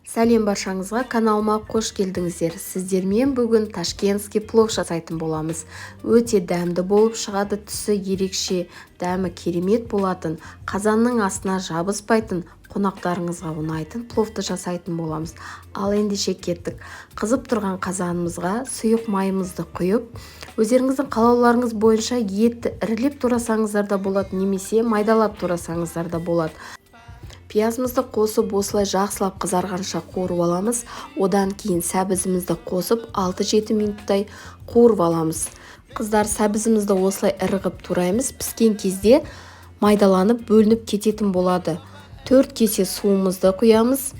Сәлем баршаңызға, каналыма қош келдіңіздер. Сіздермен бүгін ташкентский плов жасайтын боламыз. Өте дәмді болып шығады, түсі ерекше, дәмі керемет болатын, қазанның астына жабыспайтын, қонақтарыңызға ұнайтын пловты жасайтын боламыз. Ал ендеше кеттік. Қызып тұрған қазанымызға сұйық майымызды құйып, өздеріңіздің қалауларыңыз бойынша етті ірілеп турасаңыздар да болады, немесе майдалап турасаңыздар да болады. Пиязымызды қосып, осылай жақсылап қызарғанша қуырып аламыз. Одан кейін сәбізімізді қосып, 6-7 минуттай қуырып аламыз. Қыздар, сәбізімізді осылай ірі қып тураймыз. Піскен кезде майдаланып бөлініп кететін болады. 4 кесе суымызды құямыз.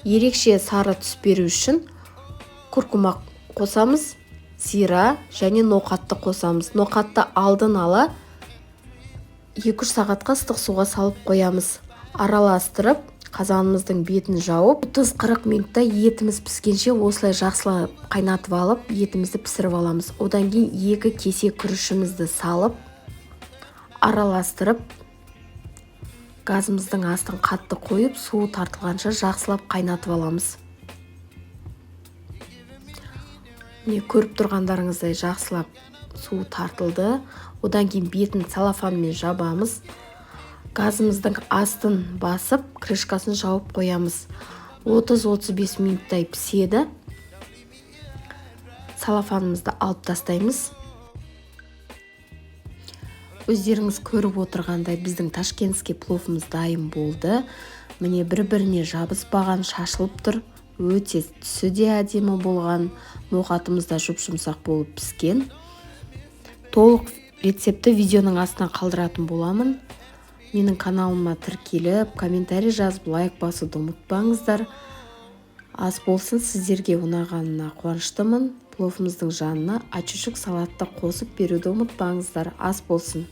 Ерекше сары түс беру үшін куркума қосамыз, зира және ноқатты қосамыз. Ноқатты алдын ала 2-3 сағатқа ыстық суға салып қоямыз. Араластырып, қазанымыздың бетін жауып, 30-40 минутта етіміз піскенше осылай жақсылап қайнатып алып, етімізді пісіріп аламыз. Одан кейін 2 кесе күрішімізді салып, араластырып, газымыздың астын қатты қойып, суы тартылғанша жақсылап қайнатып аламыз. Міне, көріп тұрғандарыңыздай жақсылап суы тартылды. Одан кейін бетін целлофанмен жабамыз. Газымыздың астын басып, крышкасын жауып қоямыз. 30-35 минуттай піседі. Целлофанымызды алып тастаймыз. Өздеріңіз көріп отырғандай, біздің ташкентский пловымыз дайын болды. Міне, бір-біріне жабыспаған, шашылып тұр. Өте түсі де әдемі болған, ноқатымыз да жұп-жұмсақ болып піскен. Толық рецепті видеоның астына қалдыратын боламын. Менің каналыма тіркеліп, комментарий жазып, лайк басуды ұмытпаңыздар. Ас болсын, сіздерге ұнағанына қуаныштымын. Пловымыздың жанына ачушық салатты қосып беруді ұмытпаңыздар. Ас болсын.